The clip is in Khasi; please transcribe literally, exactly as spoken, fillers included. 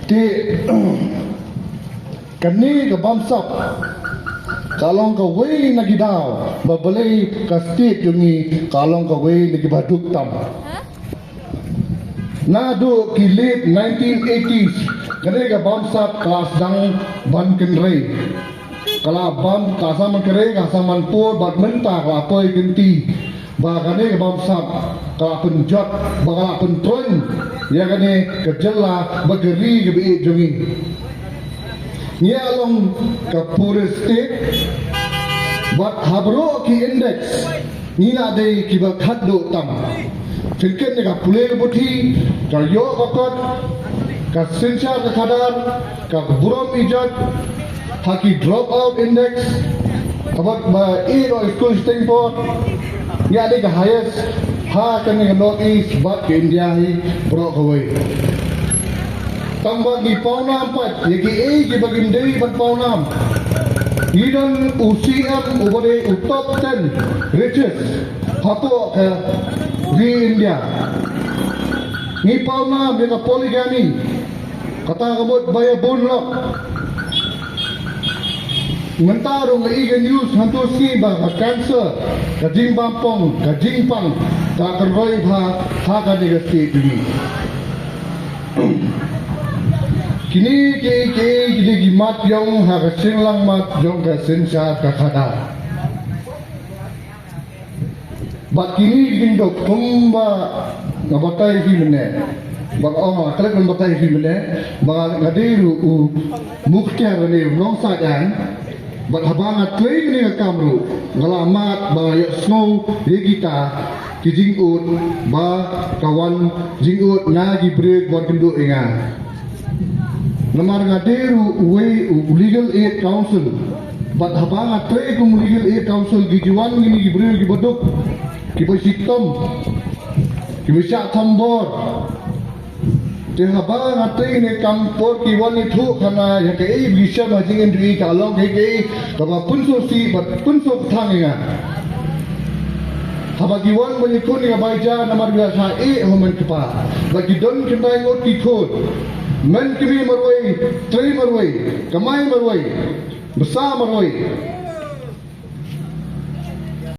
Te kane ka bamsap ka long kawei na ki daw ba balei ka state jong ngi ka long kawei na ki ba duk tam. Naduh ki late nineteen eighties kane ka bamsap ka la sdang ban kynrei. Ka la bam, ka la sa man kynrei, ka la sa man por, bad mynta ka la poi kynti ba kane ka bamsap ka la pynjot, ba ka la pyntroiñ ïa kane ka jylla bad ka ri kaba ïeit jong ngi. Ngi ïa long ka poorest state bad ha baroh ki index ngi la dei kiba khatduh tam. Phin kit ïa ka pule ka puthi, ka ïoh ka kot, ka synshar ka khadar, ka burom ijot, ha ki drop out index, ka bad ba ïoh skul shiteng por, ngi la dei ka highest ha kane ka North East bad ka India hi baroh kawei. Tang ba ngi pawnam pat ïa kiei kiba kim dei ban pawnam. Ngi don u C M uba dei u top ten richest hapoh ka ri India. Ngi pawnam ïa ka polygamy. Kata ka mut ba ïa bun lok. Mynta ruh nga ïohi ka news hangto sngi ba ka cancer, ka jingbam pong, ka jingpang ka kynroi bha ha kane ka state jong ngi. Kine kiei kiei ki dei ki mat ïong ha ka shynrang mat jong ka synshar ka khadar. Bad kine ki jingduk kumba nga batai hi mynne. Bad ong nga klet ban batai hi mynne ba nga dei ruh u muktiar ne u nongsaid aiñ. Bad haba nga trei kane ka kam ruh nga la mad ba nga ïohsngew ïa kita ki jingud ba ka wan jingud na ki briew ba wan kynduh ïa nga. Namar nga dei ruh uwei u legal aid counsel. Bad haba nga trei kum legal aid counsel ki ju wan kine ki briew kiba duk, kiba shitom, kiba shah thombor. Te haba nga trei kane ka kam por ki wan ïathuh khana ïa kaei ba ki shem ha jingim jong ngi ka long kaei kaei kaba pynsngewsih bad pynsngewkthang ïa nga. Haba ki wan ban ïakhun ïa ka bai ja namar ba ki la shah ïeh ha u mei kpa. Bad ki don khyndai ngut ki khun. Men kmie marwei, trei marwei, kamai marwei, bsa marwei.